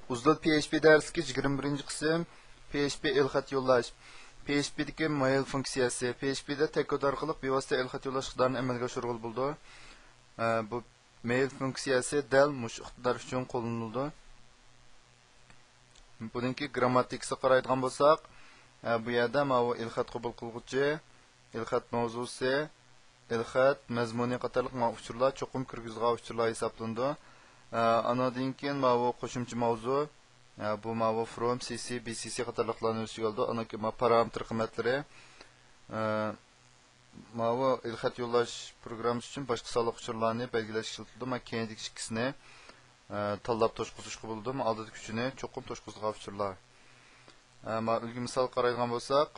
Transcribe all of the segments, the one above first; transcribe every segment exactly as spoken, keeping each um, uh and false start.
ئۇزدۇل پي ئېچ پى دەرسلىكى يىگىرمە بىرىنچى قىسىم. پي ئېچ پى ئېلخەت يوللاش. پي ئېچ پى دىكى مېيل فۇنكسىيەسى. پي ئېچ پى دە تەككود ئارقىلىق بىۋاسىتە ئېلخەت يوللاش ئىقتىدارىنى ئەمەلگە ئاشۇرغىلى بولىدۇ. ئە، بۇ مېيل فۇنكسىيەسى دەل مۇشۇ ئىقتىدار ئۈچۈن قوللىنىلىدۇ. بۇنىڭكى گرامماتىكىسىغا قارايدىغان بولساق، ئە، بۇ يەردە ماۋۇ ئېلخەت قوبۇل قىلغۇچى، ئېلخەت ماۋزۇسى، ئېلخەت مەزمۇنى قاتارلىق ماۋۇ ئۇچۇرلار چوقۇم كىرگۈزىدىغان ئۇچۇرلار ھېسابلىنىدۇ. ئە، ئانىڭدىن كېيىن ماۋۇ قوشۇمچە ماۋزۇ، ئە، بۇ ماۋۇ فروم، سى سى، بى سى سى قاتارلىقلارنى ئۆز ئىچىگە ئالىدۇ. ئانىڭدىن كېيىن ماۋۇ پارامېتىر قىممەتلىرى، ئە، ماۋۇ ئېلخەت يوللاش پروگراممىسى ئۈچۈن باشقا سانلىق ئۇچۇرلارنى بەلگىلەشكە ئىشلىتىلىدۇ. مانا كەينىدىكى ئىككىسىنى، ئە، تاللاپ توشقۇزۇشقا بولىدۇ. مانا ئالدىدىكى ئۈچىنى چوقۇم توشقۇزىدىغان ئۇچۇرلار. ئە، مانا ئۈلگە مىسال قارايدىغان بولساق،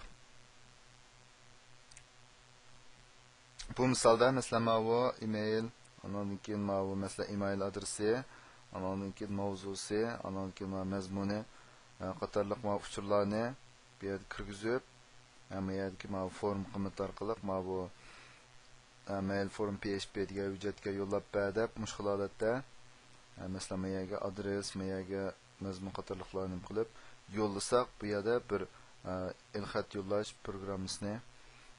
بۇ مىسالدا، مەسىلەن، ماۋۇ ئىمېيل، ئانىڭدىن كېيىن ماۋۇ، مەسىلەن، ئىمېيل ئادرېسى، ئانىڭدىن كېيىن ماۋزۇسى، ئانىڭدىن كېيىن ماۋۇ مەزمۇنى، ئە، قاتارلىق ماۋۇ ئۇچۇرلارنى بۇ يەرگە كىرگۈزۈپ، ئە، ما يەردىكى ماۋۇ فورم قىممىتى ئارقىلىق ماۋۇ، ئە، مېيل فورم پي ئېچ پى دېگەن ھۆججەتكە يوللاپ بەر دەپ، مۇشۇ خىل ھالەتتە، ئە، مەسىلەن، ما يەرگە ئادرېس، ما يەرگە مەزمۇن قاتارلىقلارنى قىلىپ يوللىساق، بۇ يەردە بىر، ئە، ئېلخەت يوللاش پروگراممىسىنى،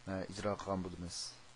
ئە، ئىجرا قىلغان بولىمىز.